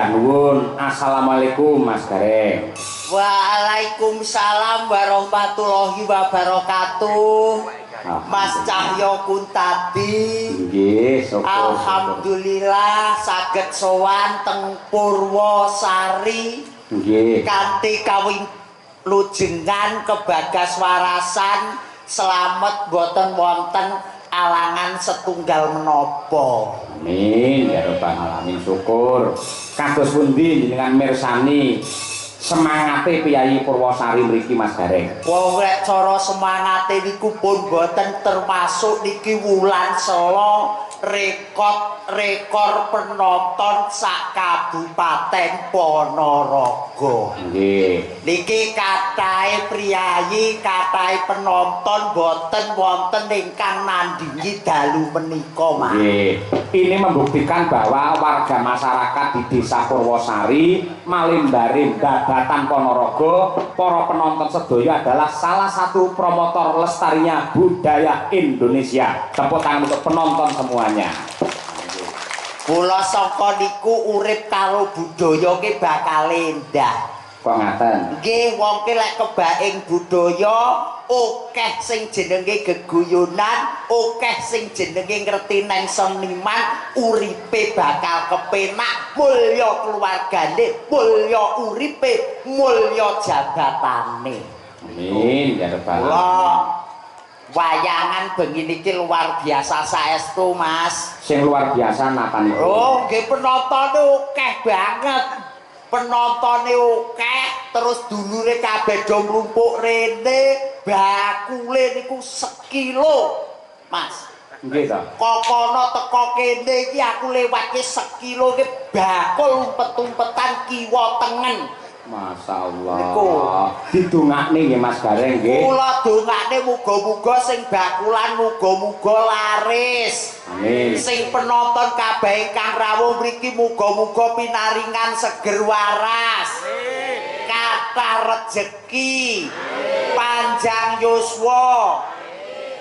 Sembah nuwun. Assalamualaikum, Mas Gareng. Waalaikumsalam warahmatullahi wabarakatuh. Mas Cahyo Kuntadi. Nggih, syukur. Alhamdulillah saged sowan teng Purwosari. Nggih. Kanthi kawilujengan kebagas warasan, selamet, boten wonten alangan setunggal menapa. Amin ya rabbal alamin, syukur. Kados pundi jenengan mirsani semangate piyayi Purwosari mriki, Mas Gareng? Wong rek cara semangate niku pun boten termasuk, niki wulan selo rekor rekor penonton sak Kabupaten Ponorogo. Nggih. Niki kathahe priyayi, kathahe penonton, boten wonten ingkang nandingi dalu menika, Mas. Nggih. Ini membuktikan bahwa warga masyarakat di Desa Purwosari, Malimbare, Babatan Ponorogo, para penonton sedaya adalah salah satu promotor lestarinya budaya Indonesia. Tepuk tangan untuk penonton semuanya. Kula sangka niku urip karo budaya ki bakal endah. Kok ngaten? Nggih, wong ki lek kebaing budaya akeh sing jenenge geguyunan, akeh sing jenenge ngerti neng seniman, uripe bakal kepenak, mulya keluargane, mulya uripe, mulya jabatane. Amin ya rabbal Kula alamin. wayangan bengi niki luar biasa saestu, Mas. Sing luar biasa napa niku? Oh, nggih, penontone akeh banget. Penontone akeh, terus dulure kabeh do mlumpuk rene, bakule niku sekilo, Mas. Nggih to. Kokono teko kene iki aku lewatke sekilo iki bakul umpet-umpetan kiwa tengen. Masya Allah. Niku. Didongakne nggih, Mas Gareng, nggih. Kula dongakne muga-muga sing bakulan muga-muga laris. Amin. Sing penonton kabeh ingkang rawuh mriki muga-muga pinaringan seger waras. Kathah rejeki. Panjang yuswa.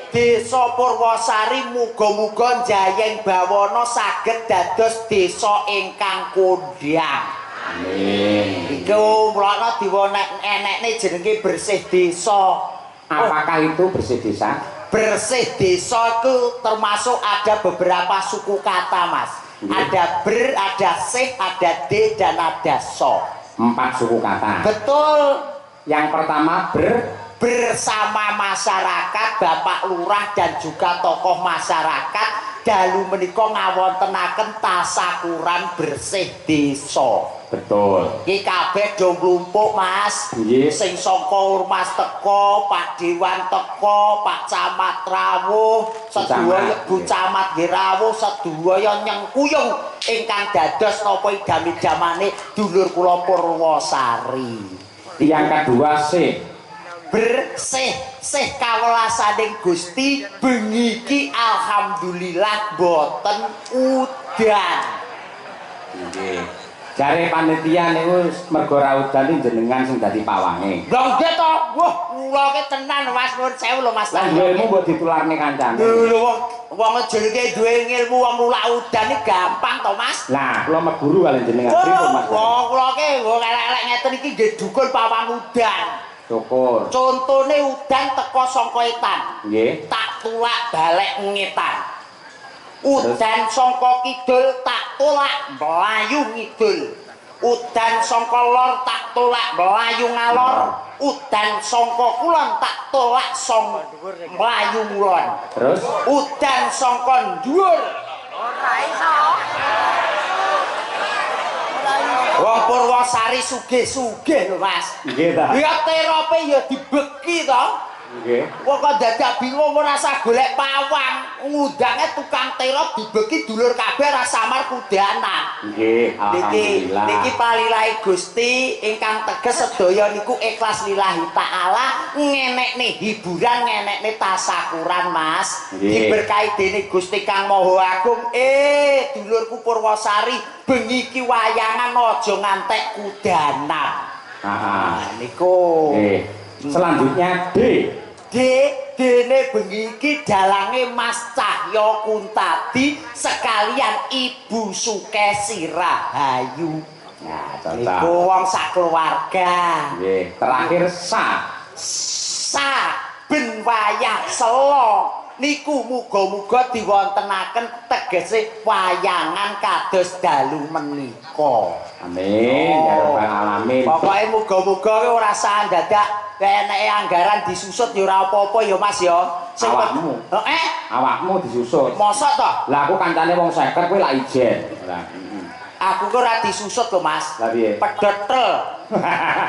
Desa Purwosari muga-muga njayeng bawana saged dados desa ingkang kondhang. Amin. Iku mulane diwonek enekne jenenge bersih desa. Apakah itu bersih desa? Bersih desa itu termasuk ada beberapa suku kata, Mas. Nggih. Ada ber, ada sih, ada d, dan ada so. Empat suku kata. Betul. Yang pertama ber Bersama masyarakat, Bapak Lurah dan juga tokoh masyarakat dalu menika ngawontenaken tasakuran bersih desa. Betul. Iki kabeh do mlumpuk, Mas. Nggih. Sing saka ormas teko, Pak Dewan teko, Pak Camat rawuh, sedaya, Bu Camat nggih rawuh, sedaya nyengkuyung ingkang dados napa idam-idamane dulur kula Purwosari. Yang kedua C. Bersih, sih kawelasaning Gusti, bengi iki alhamdulillah boten udan. Nggih. Jare panitia niku mergo ra udan iki jenengan sing dadi pawange. Lha nggih to. Wah, kula ki tenan, Mas, nuwun sewu lho, Mas. Lah, duwe ilmu mbok ditularne kancane. Lho, wong wong jenenge duwe ilmu, wong nulak udan iki gampang to, Mas. Lah, kula meguru kaliyan jenengan, pripun, Mas? Wong kula ki wong elek-elek ngeten iki nggih dukun pawang udan. Syukur. Contone udan teko saka etan. Nggih. Tak tulak balik ngetan. Udan saka kidul tak tolak mlayu ngidul. Udan saka lor tak tolak mlayu ngalor. Udan saka kulon tak tolak song mlayu ngulon. Terus? Udan saka dhuwur. Ora iso. Wong Purwosari sugih-sugih lho, Mas. Nggih ta. Ya terope ya dibeki to. Nggih. Wong kok dadak bingung, ora usah golek pawang, ngundange tukang terop dibeki dulur kabeh ora samar kudanan. Nggih, Niki alhamdulillah. niki palilahi Gusti ingkang teges sedaya niku ikhlas lillahi taala, ngenekne hiburan, ngenekne tasakuran, Mas. Nggih. Diberkahi dening Gusti Kang Maha Agung. Dulurku Purwosari, bengi iki wayangan aja ngantek kudanan. Heeh. Nah, niku. Nggih. Selanjutnya D. D, dene bengi iki dalange Mas Cahyo Kuntadi sekalian Ibu Sukesi Rahayu. Nah, cocok. Iku wong sak keluarga. Nggih, terakhir sa. Saben wayah sela niku muga-muga diwontenaken tegese wayangan kados dalu menika. Amin ya rabbal alamin. Pokoke muga-muga ki ora sah dadak eneke anggaran disusut ya ora apa-apa ya Mas ya. Sing Awakmu. Heeh. Awakmu disusut. Mosok to? Lah aku kancane wong 50 kowe lak ijen. Lah. Aku ki ora disusut lho Mas. Lah piye? Pedhot tel.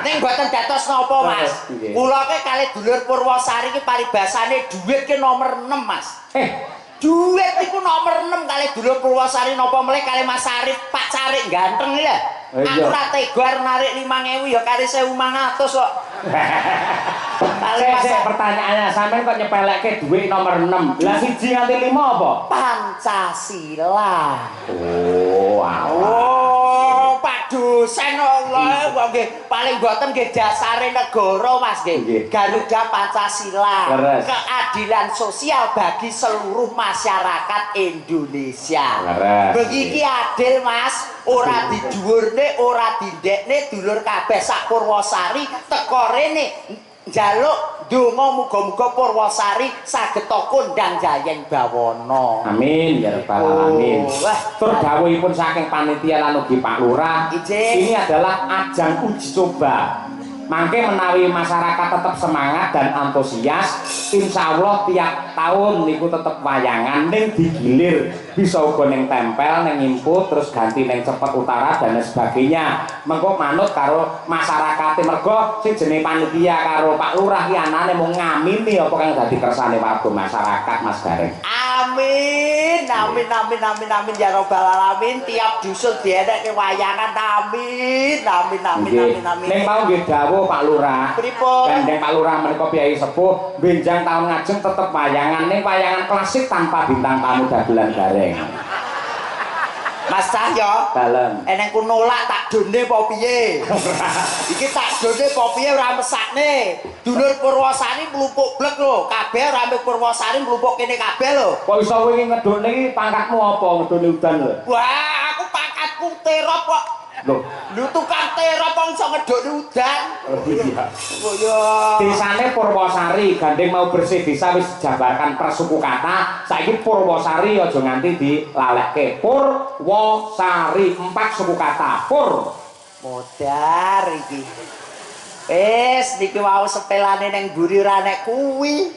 Ning mboten dados napa Mas. Kula ki kalih dulur Purwosari ki paribasane dhuwit ki nomor 6 Mas. Dhuwit iku nomor 6 kalih dulur Purwosari napa melih kalih Mas Arif Pak Carik ganteng iki lho. Aku ora tega arep narik 5000 ya kari 1500 kok. Kalih Mas Sik pertanyaannya sampean kok nyepelekke dhuwit nomor 6. Lah 1 nganti 5 apa? Pancasila. Oh, alah. Oh, Pak dosen Allah, wong nggih paling boten nggih dasare negara Mas nggih. Garuda Pancasila, keadilan sosial bagi seluruh masyarakat Indonesia. Bengi iki adil Mas, ora didhuwurne, ora dindekne dulur kabeh sak Purwosari teko rene njaluk donga muga-muga Purwosari saged kondang jayeng bawana. Amin ya rabbal alamin. Tur dawuhipun saking panitia lan ugi Pak Lurah, ini adalah ajang uji coba. Mangke menawi masyarakat tetap semangat dan antusias, insya Allah tiap tahun niku tetep wayangan ning digilir, bisa uga ning tempel, ning input, terus ganti ning cepet utara dan sebagainya. Mengko manut karo masyarakate, mergo sing jenenge panitia karo Pak Lurah ki anane mung ngamini apa kang dadi kersane warga masyarakat Mas Gareng. Amin, amin, amin, amin, amin ya rabbal alamin. Tiap dusun dienekke wayangan, amin, amin, amin, amin, amin. Ning mau nggih dawuh Pak Lurah. Pripun? Gandeng Pak Lurah menika piyai sepuh, benjang taun ngajeng tetep wayangan ning wayangan klasik tanpa bintang tamu dagelan Gareng. Mas Cahyo, dalem. Eneng ku nolak tak done apa piye? Iki tak done apa piye ora mesakne. Dulur Purwosari mlumpuk blek lho, kabeh ora mung Purwosari mlumpuk kene kabeh lho. Kok iso kowe iki ngedone iki pangkatmu apa ngedone udan lho? Wah, aku pangkatku terop kok. Lho, lho tukang terop kok iso ngedone udan. Oh iya. Oh iya. Desane Purwosari, gandeng mau bersih desa wis jabarkan per suku kata. Saiki Purwosari aja nganti dilalekke. Purwosari 4 suku kata. Pur. Modar iki. Wis niki wau sepelane ning mburi ora nek kuwi.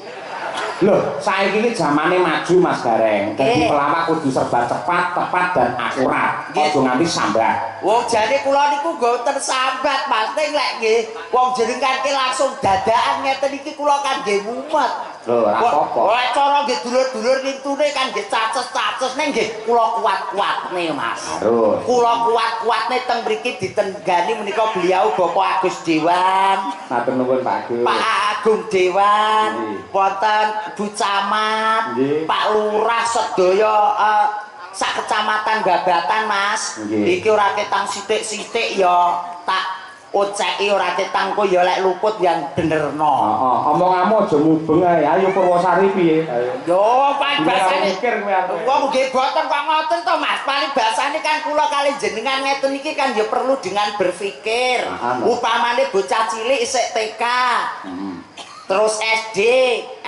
Loh, saiki iki zamane maju Mas Gareng. Dadi pelawak kudu serba cepat, tepat dan akurat. Aja nganti sambat. Wong jane kula niku mboten sambat, Mas. Ning lek nggih wong jenengan ki langsung dadakan ngeten iki kula kan nggih mumet. Lho, ora apa-apa. Lek cara nggih dulur-dulur lintune kan nggih caces-caces ning nggih kula kuat-kuatne, Mas. Harus. Kula kuat-kuatne teng mriki ditenggani menika beliau Bapak Agus Dewan. Matur nuwun Pak Agus. Pak Agung Dewan, wonten Bu Camat, Pak Lurah sedaya sak kecamatan Babatan, Mas. Iki ora ketang sithik-sithik ya tak oceki ora ketang kok ya lek luput yang benerno. Heeh, omonganmu aja mubeng ae. Ayo Purwosari piye? Ayo. Yo, paribasane mikir kowe aku. Wong nggih boten kok ngoten to, Mas. Paribasane kan kula kali jenengan ngeten iki kan ya perlu dengan berpikir. Upamane bocah cilik isih TK. Terus SD,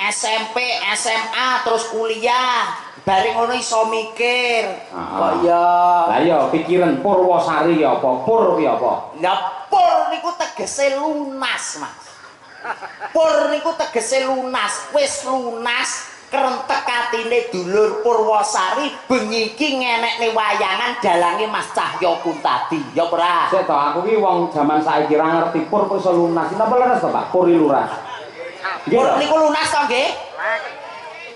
SMP, SMA, terus kuliah. Bareng ngono iso mikir. Kok ya. Lah iya pikiran Purwosari ya apa? Pur ki apa? Lah pur niku tegese lunas, Mas. Pur niku tegese lunas, wis lunas krentek atine dulur Purwosari bengi iki ngenekne wayangan dalange Mas Cahyo Kuntadi. Ya ora? Sik to, aku ki wong jaman saiki ra ngerti pur kok iso lunas. Napa leres to, Pak? Pur lunas. Pur niku lunas to nggih?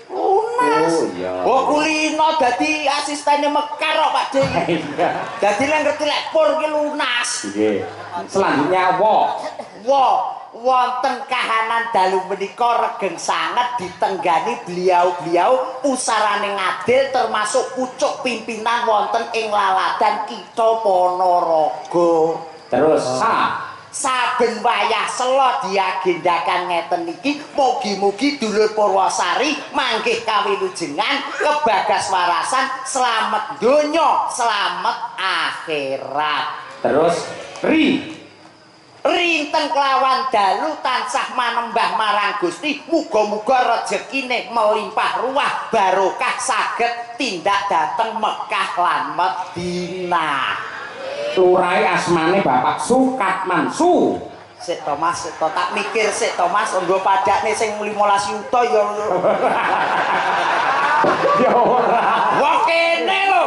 Lunas. Oh iya. Oh kulino dadi asistene Mekar kok Pak De. Iya. Dadi lek ngerti lek pur ki lunas. Nggih. Selanjutnya wo. Wo wonten kahanan dalu menika regeng sanget ditenggani beliau-beliau pusarane ngadil termasuk pucuk pimpinan wonten ing laladan Kitha Ponorogo. Terus sa saben wayah sela diagendakan ngeten iki mugi-mugi dulur Purwosari manggih kawilujengan kebagas warasan slamet donya slamet akhirat. Terus ri rinten kelawan dalu tansah manembah marang Gusti, muga-muga rejekine melimpah ruah barokah saged tindak dateng Mekah lan Madinah. Lurahe asmane Bapak Sukatman Su. Sik to Mas, sik to tak mikir sik to Mas, nggo padakne sing 15 yuta ya. Ya ora. Wong kene lho,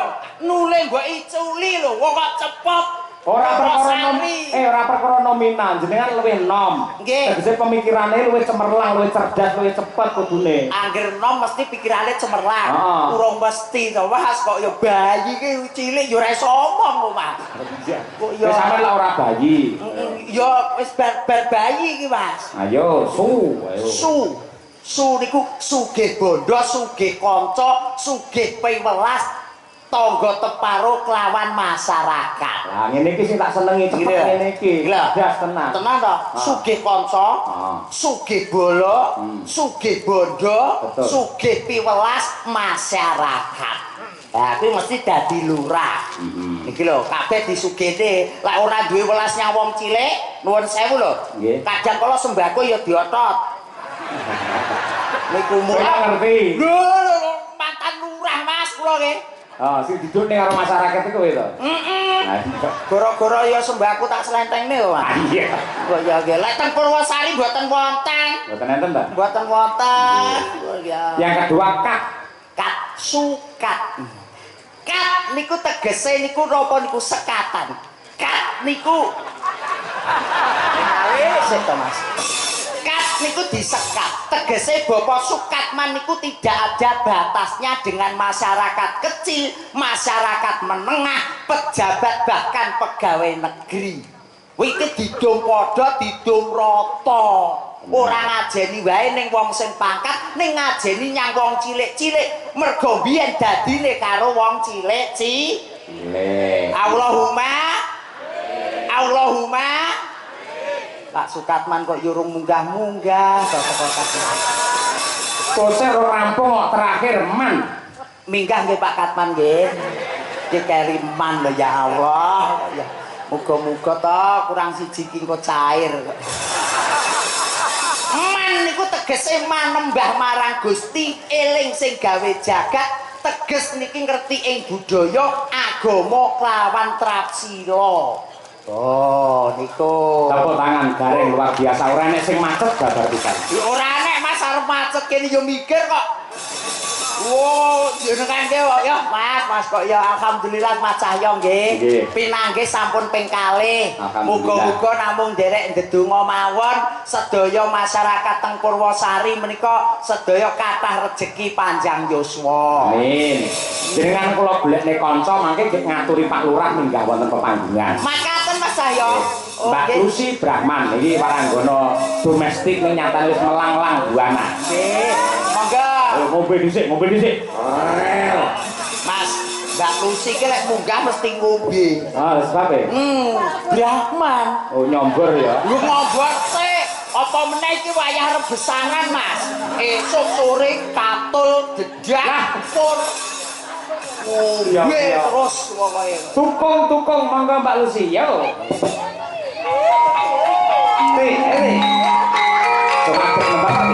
nule mbok iculi lho, wong kok cepet. Ora perkara ora perkara nominal, jenengan luwih enom. Nggih. Tegese pemikirane luwih cemerlang, luwih cerdas, luwih cepet kudune. Angger enom mesti pikirane cemerlang. Urung mesti to Mas, kok ya bayi ki cilik ya ora iso omong kok Mas. Kok ya wis sampean lak ora bayi. Ya wis bar bayi ki Mas. Ayo su, ayo. Su. Su niku sugih bondo, sugih kanca, sugih piwelas. Tangga teparo kelawan masyarakat. Lah ngene iki sing tak senengi cepet ngene iki. Cerdas tenan. Tenan to? Sugih kanca, sugih bala, sugih bondo, sugih piwelas masyarakat. Lah kuwi mesti dadi lurah. Iki lho, kabeh disugihne. Lek ora duwe welas nyang wong cilik, nuwun sewu lho. Kadang kala sembako ya diotot. Niku murah ngerti. Lho, mantan lurah Mas kula nggih. Oh, sing didukne karo masyarakat iku kowe to. Heeh. Gara-gara ya sembako tak slentengne lho, Mas. Iya. Kok ya nggih. Lek teng Purwosari mboten wonten. Mboten enten ta? Mboten wonten. Ya. Yang kedua kat. Kat sukat. Kat niku tegese niku napa niku sekatan. Kat niku sik to, Mas. Kat niku disekat. Tegese Bapak Sukatman niku tidak ada batasnya dengan masyarakat kecil, masyarakat menengah, pejabat bahkan pegawai negeri. Kuwi iki didum padha, didum rata. Ora ngajeni wae ning wong sing pangkat, ning ngajeni nyang wong cilik-cilik. Mergo biyen dadine karo wong cilik-cilik. Allahumma Allahumma. Pak Sukatman kok yurung munggah-munggah Kose rampung kok terakhir man. Minggah nggih Pak Katman nggih. Nggih keri man lho ya Allah. Ya muga-muga to kurang siji ki engko cair. Man niku tegese manembah marang Gusti, eling sing gawe jagat, teges niki ngerti ing budaya agama kelawan trapsila. Oh, niku. Tepuk tangan garing luar biasa. Ora enek sing macet babar pisan. Ya ora enek Mas, arep macet kene ya mikir kok. Wo, jenengan nggih kok ya Mas, Mas kok ya alhamdulillah Mas Cahyo nggih. Pinanggih sampun ping kalih. Muga-muga namung nderek ndedonga mawon sedaya masyarakat teng Purwosari menika sedaya kathah rejeki panjang yuswa. Amin. Jenengan kula golekne kanca mangke ngaturi Pak Lurah minggah wonten pepanggungan. Makaten Mas Cahyo. Mbak Lucy Brahman iki waranggono domestik ning nyatane wis melanglang buana. Nggih. Monggo. Ayo ngombe dhisik, ngombe dhisik. Mas, Mbak Lucy ki lek munggah mesti ngombe. Ah, sebabe? Brahman. Oh, nyombor ya. Lu ngombor sik. Apa meneh iki wayah rebesangan, Mas? Esuk sore katul dedak pur. Ngombe terus pokoke. Tukung-tukung monggo Mbak Lucy, yo. Ini. Coba nembak.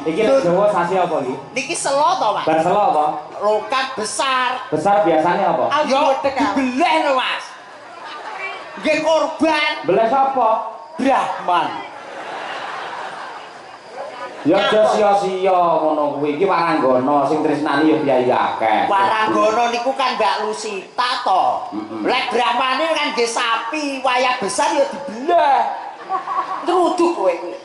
Iki Jawa sasi apa iki? Niki selo to, Mas? Bar selo apa? Lokat besar. Besar biasanya apa? Yo dibeleh lho, Mas. Nggih korban. Beleh sapa? Brahman. Ya aja sia-sia ngono kuwi. Iki waranggana sing tresnani ya piyayi akeh. Waranggana niku kan Mbak Lusita to. Lek Brahmane kan nggih sapi, wayah besar ya dibelah. Ngruduk kowe kuwi.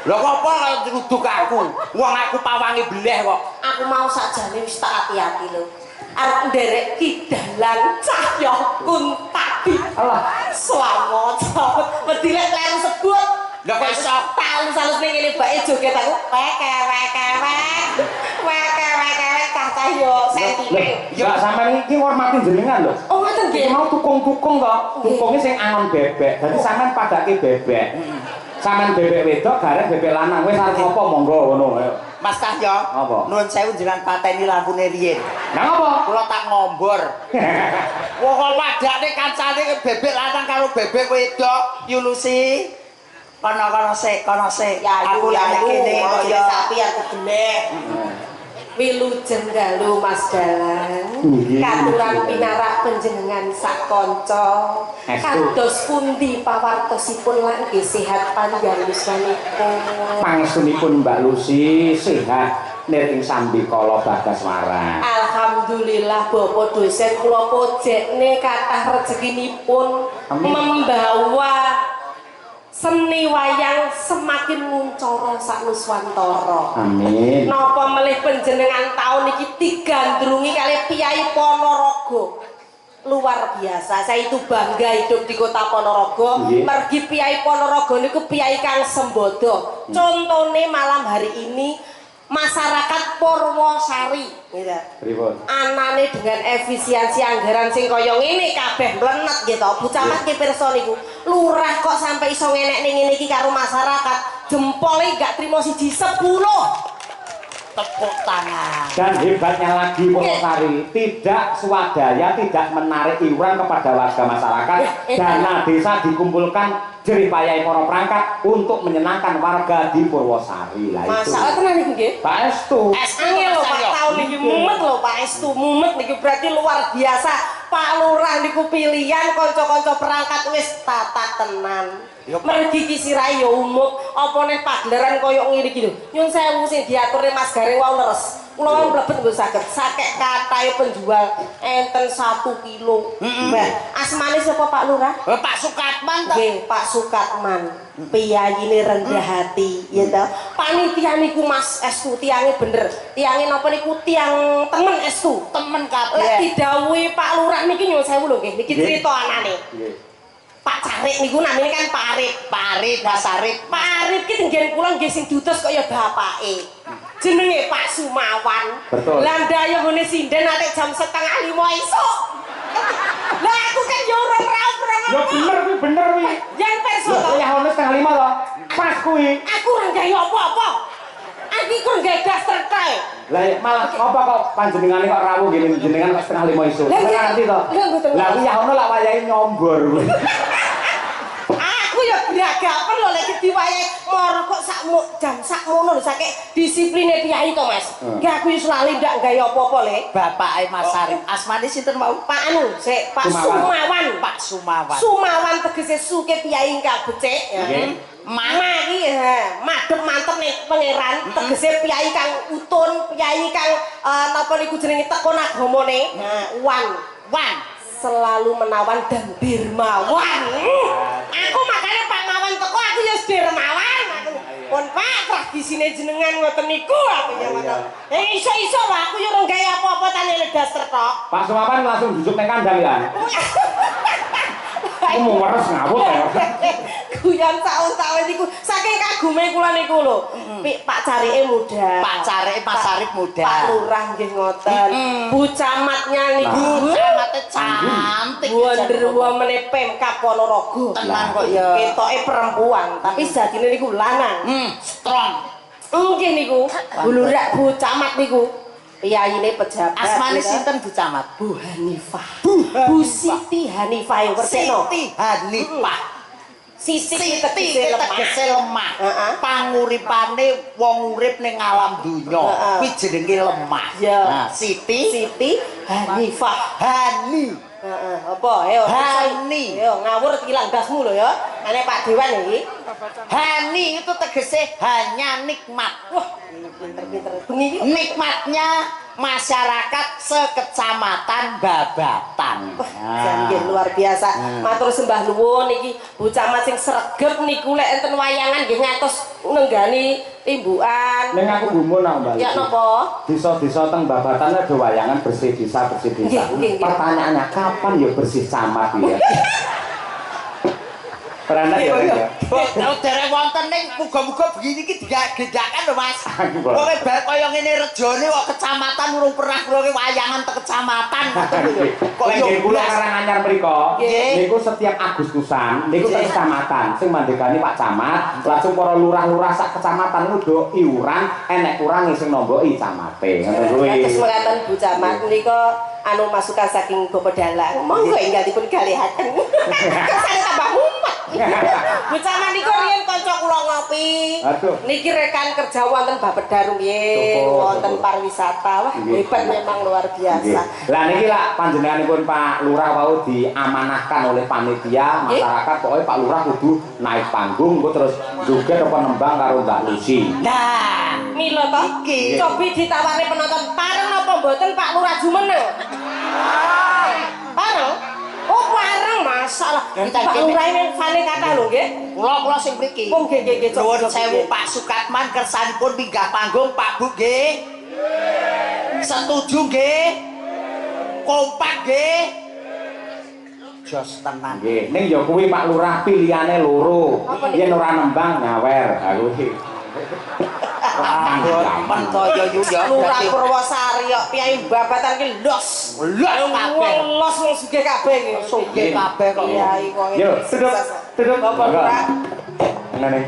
Lho kok apa kok ngruduk aku? Wong aku pawange beleh kok. Aku mau sakjane wis tak ati-ati lho. Arep nderek Ki Dalang Cahya Kuntadi. Alah, Slamet, slamet. Wedi lek kleru sebut. Lho kok iso? Tak alus-alus ning ngene bae joget aku. Wek wek wek. Wek wek wek cah yo sentime. Mbak, sampean iki ngormati jenengan lho. Oh, ngoten nggih. Iki mau tukung-tukung to. Tukunge sing angon bebek. Dadi sampean padake bebek. Sampean bebek wedok, gareng bebek lanang. Wis arep apa monggo ngono ayo. Mas Cahyo, Apa? Nuwun sewu, jenengan pateni lampune riyin. Lah ngapa? Kula tak ngombor. Wong kok padake kancane bebek lanang karo bebek wedok, Yulusi. Kono-kono sik, kono sik. Ya Aku ya lek kene kok ya. Sapi aku gelek. Wilujeng dalu, Mas Dalang. Nggih. Katuran pinarak panjenengan sak kanca. Estu. Kados pundi pawartosipun lan nggih sehat panjang yuswanipun? Pangestunipun Mbak Lucy sehat nir ing sambikala bagaswara. Alhamdulillah, Bapak dosen kula pojekne kathah rezekinipun. Amin. Membawa seni wayang semakin muncara sak Nuswantara. Amin. Napa melih panjenengan taun iki digandrungi kalih Piyai Ponorogo. Luar biasa. Saya itu bangga hidup di kota Ponorogo. Mergi Piyai Ponorogo niku piyai kang sembodo. Contone malam hari ini masyarakat Purwosari, gitu. Pripun? Anane dengan efisiensi anggaran sing kaya ngene kabeh mlenet gitu. Bu Camat ki pirsa niku. Lurah kok sampai iso ngenekne ngene iki karo masyarakat. Jempole gak trimo siji 10. Tepuk tangan. Dan hebatnya lagi Purwosari tidak swadaya, tidak menarik iuran kepada warga masyarakat. Dana desa dikumpulkan jerih payah para perangkat untuk menyenangkan warga di Purwosari. Lah itu. Masalah tenan niku nggih. Pak Estu. Angel lho, Pak, tahun niki mumet lho, Pak Estu, mumet niki berarti luar biasa. Pak Lurah niku pilihan kanca-kanca perangkat wis tata tenan. Ya, Pak. Mergi ki sirahe ya umuk, apa neh pagelaran koyo ngene iki lho. Nyun sewu, sing diaturne Mas Gareng wau leres. Kula wau mlebet mboten saged. Sakek kathahe penjual enten 1 kilo. Mbah, asmane sapa Pak Lurah? Oh, Pak Sukatman to. Nggih, Pak Sukatman. Piyayine rendah hati, ya toh. Panitia niku, Mas Estu, tiange bener. Tiange napa niku tiang temen estu. Temen Lek kabeh. didhawuhi Pak Lurah niki nyuwun sewu lho nggih, niki crita anane. Pak Carik niku namine kan Pak Arif. Pak Arif, Mas Arif. Pak Arif ki tenggen kula nggih sing diutus kok ya bapake. Jenenge Pak Sumawan. Lah ndayo nggone sinden ate jam 4.30 esuk. Lah aku kan ya ora raup-raup. Ya bener kuwi, bener kuwi. Yang perso Lho, to. ya ono 4.30 to. Pas kuwi. Aku ora gawe apa-apa. Aku iku gawe daster kae. Lah ya, malah apa kok panjenengane kok rawuh ngene jenengan kok 4.30 isuk. Lah, Lah ngerti to. Lah, mboten Lah kuwi ya ono lak wayahe nyombor kuwi. Aku ya gragapen lho lek diwayahi moro kok sakmu jam sakmono lho, saking disipline piyai to, Mas. Ki aku wis lali ndak gawe apa-apa le. Bapake Mas Arif. Asmane sinten wau? Pak anu, sik Pak Sumawan. Sumawan. Pak Sumawan. Sumawan tegese suke piyai ingkang becik ya. Ma Ma iki ha, madhep mantep nih pangeran, tegese piyai kang utun, piyai kang napa niku jenenge tekon agamane. Nah, wan Wan. Selalu menawan dan dermawan. Aku makanya Pak Mawan teko aku ya dermawan aku. Pun Pak, tradisine jenengan ngoten niku aku ya ngoten. Iso-iso lho aku ya ora gawe apa-apa tane daster tok. Pak Sumawan langsung jujuk nang kandang ya. Aku mau weres ngawur ya. Guyon saun-saun niku saking kagume kula niku lho. Pak Carike muda. Pak Carike Mas Arif muda. Pak Lurah nggih ngoten. Bu Camatnya niku. Bu Camate cantik. Wonder Woman Pemkab Ponorogo. Tenan kok ya. Ketoke perempuan, tapi sejatine niku lanang. Strong. Nggih niku. Bu Lurah, Bu Camat niku. Piyayine pejabat. Asmane gitu. Sinten Bu Camat? Bu Hanifah. Bu Siti Hanifah yang ngertekno. Siti Hanifah. Siti Siti tegese lemah. Tegese lemah. Panguripane wong urip ning alam donya kuwi jenenge lemah. Ya. Nah, Siti Siti Hanifah. Hani. Heeh, apa? Ayo. Hani. Ayo ngawur ilang dasmu lho ya. Mane Pak Dewan iki. Hani itu tegese hanya nikmat. Wah, pinter-pinter. Bengi iki. Nikmatnya masyarakat sekecamatan Babatan. Wah, jan nggih luar biasa. Matur sembah nuwun iki Bu Camat sing sregep niku lek enten wayangan nggih ngantos nenggani timbukan. Ning aku gumun aku, Mbak. Ya napa? Desa-desa teng Babatan ada wayangan bersih desa, bersih desa. Nggih, nggih, nggih. Pertanyaannya kapan ya bersih camat ya? Pernah ya, ya? Oh, dereng wonten ning muga-muga begini iki digedakan lho, Mas. Aku, Pak. Wong bar kaya ngene rejone kok kecamatan urung pernah kula wayangan teng kecamatan ngoten lho. Kok Lek yo nggih kula blas. Karanganyar mriko, Nggih. niku setiap Agustusan niku teng kecamatan sing mandegani Pak Camat, langsung para lurah-lurah sak kecamatan niku do iuran, enek kurange sing nomboki camate. Ngoten kuwi. Kados mekaten Bu Camat menika anu masukan saking Bapak Dalang. Monggo enggal dipun galihaken. Kersane tambah mumet. Bu Camat niku riyen kanca kula ngopi. Aduh. Niki rekan kerja wonten Bappeda rumiyin, Syukur, wonten syukur. pariwisata. Wah, hebat memang luar biasa. Nggih. Lah niki lak panjenenganipun Pak Lurah wau diamanahkan oleh panitia masyarakat, pokoknya Pak Lurah kudu naik panggung engko terus joget apa nembang karo Mbak Lucy. Nah, Mila to? Iki. Cobi ditawani penonton pareng napa mboten Pak Lurah jumeneng? Pareng? Oh, pareng masalah. Enten Pak kene. Lurah ini fane kathah lho nggih. Kula kula sing mriki. Oh, nggih nggih nggih. Cobi, Nuwun cobi, sewu nggih. Pak Sukatman kersanipun minggah panggung Pak Bu nggih. Setuju nggih? Kompak nggih? Jos tenan. Nggih, ning ya kuwi Pak Lurah pilihane loro. Apa niku? Yen ora nembang nyawer. Ha kuwi. Boten to ya yu ya. Lurah Purwosari kok piyai Babatan ki los. Los kabeh. Wong los wong sugih kabeh nggih. Sugih kabeh kok. Iya, kok. Yo, duduk, duduk. Bapak Lurah. Ngene.